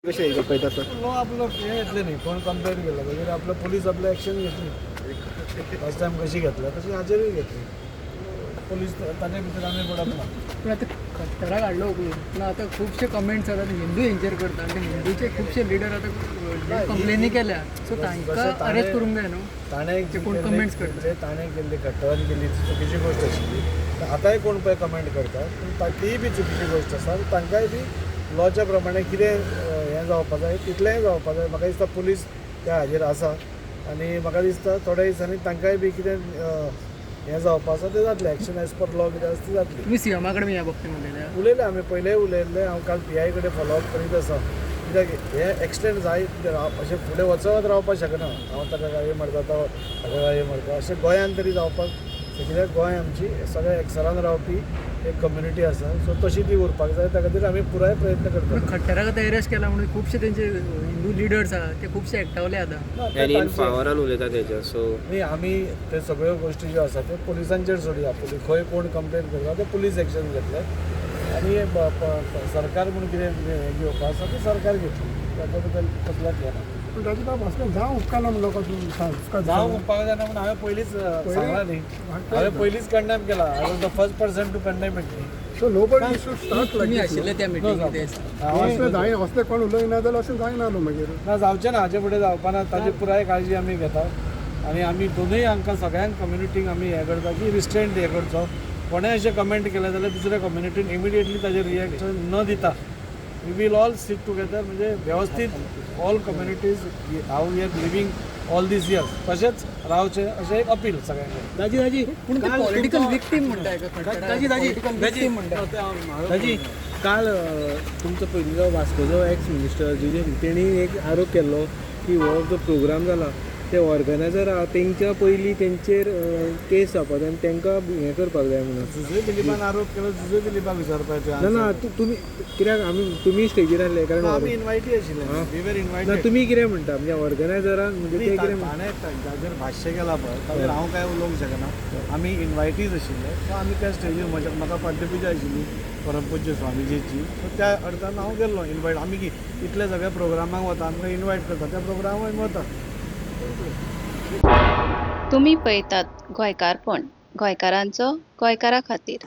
कशें पळयता sir? Law आपलो हें येतलें न्ही, कोण कंप्लेन केला मागीर आपलो पुलीस आपलें एक्शन घेतली. फर्स्ट टायम कशी घेतल्या तशी हाजेरूय घेतली पुलीस, ताजे भितर आमी पडप ना. पूण आतां खट्टराक हाडलो उखलून, पूण आतां खुबशे कमेंट्स आतां हिंदू हेंचेर करता आनी हिंदूचे खुबशे लिडर आतां कंप्लेनी केल्या, सो तांकां अरेस्ट करूंक जाय न्हू. ताणें ते कोण comments करता? जे ताणें केल्ली, खट्टरान केल्ली ती चुकीची गोश्ट आशिल्ली. आतांय कोण पळय कमेंट करता, पूण तीय बी चुकीची गोश्ट आसा आनी तांकांय बी लॉच्या प्रमाणे कितें हें जावपा जाय तितलेंय जावपा जाय. म्हाका दिसता पुलीस त्या हाजेर आसा आनी म्हाका दिसता थोड्या दिसांनी तांकांय बी कितें हें जावपा आसा तें जातलें. एक्शन एज पर लॉ कितें आसा तें जातली. तुमी सीएमा कडेन ह्या बाबतींत उलयल्या? उलयले, आमी पयलेय उलयल्ले. हांव काल पीआय कडेन फॉलोअप करीत आसा, कित्याक हें एक्सटेंड जायत अशें फुडें वचत रावपाक शकना. हांव ताका गाळी मारता, तो ताका गाळी मारता, अशें गोंयांत तरी जावपाक, कित्याक गोंय आमची सगळ्या एकसरान रावपी एक कम्युनिटी आसा, सो तशी ती उरपाक जाय. त्या खातीर आमी पुराय प्रयत्न पूण करता. खट्टराक आतां अरेस्ट केला म्हणून खुबशे तेंचे हिंदू लिडर्स आहा ते खुबशे एकठावले आतां. ना, ते आनी इन तांचे- फावरान उलयता तेच्या सो न्ही, आमी ते सगळ्यो गोश्टी ज्यो आसा त्यो पुलिसांचेर सोडया. पुलीस खंय कोण कंप्लेन करता ते पुलीस एक्शन घेतले आनी सरकार म्हूण कितें हें घेवपा आसा तें सरकार घेतली, ताच्या बद्दल कसलोच हें ना. पूण ताजी बाब असलें जावं उपकारना म्हणून लोकांक. जावं म्हणपाक जायना म्हूण हांवें पयलींच सांगलां न्ही, हांवें पयलींच कंडेम केला. I was the first person to condemn it न्ही. So nobody should start तुमी लायक. आशिल्ले त्या मिटिंगेक ते? असलें जाय, असलें कोण उलयना जाल्यार अशें जायना न्हू मागीर. ना, जावचें ना, हाजे फुडें जावपा ना. ताजी पुराय काळजी आमी घेता आनी आमी दोनूय हांकां सगळ्यांक कम्युनिटीक आमी हें करता की रिस्ट्रेंट हें करचो. कोणें अशें कमेंट केलें जाल्यार दुसऱ्या कम्युनिटीन इमिडिएटली ताजेर रिएक्शन न दिता we will all sit together, म्हणजे वेवस्थीत all communities how we are living all these years तशेंच रावचें अशें एक अपील सगळ्यांक. दाजी, दाजी. पूण ते पॉलिटिकल विक्टीम म्हणटा एका खट्टराक. दाजी, दाजी, पॉलिटिकल दाजी. विक्टीम म्हणटा. दाजी, काल तुमचो पयलींचो वास्कोचो एक्स मिनिस्टर जुजे तेणी एक आरोप केल्लो की हो जो प्रोग्राम जाला ते ऑर्गनायझर आहा तेंच्या पयलीं तेंचेर केस जावपा जाय आनी तेंकां हें करपाक जाय म्हणून. जुजे दिलीपान आरोप केलो, जुजे दिलीपाक विचारपाचें. ना ना, तुमी कित्याक आमी तुमी स्टेजीर आसले कारण आमी इनवायटी आशिल्ले, we were ना इनवायटेड. तुमी कितें म्हणटा, म्हणजे ऑर्गनायझरान म्हणजे ते कितें म्हणटा? ताणें ताजेर भाश्य केलां पळय, ताजेर हांव कांय उलोवंक शकना. आमी इनवायटीज आशिल्ले, सो आमी त्या स्टेजीर म्हज्या म्हाका पाद्यपुजा आशिल्ली परमपूज्य स्वामीजीची, सो त्या अर्थान हांव गेल्लो इनवायट. आमी की इतले सगळे प्रोग्रामाक वता, आमकां इनवायट करता त्या प्रोग्रामाक आमी वता. तुमी पळयतात गोंयकारपण, गोंयकारांचो गोंयकारा खातीर.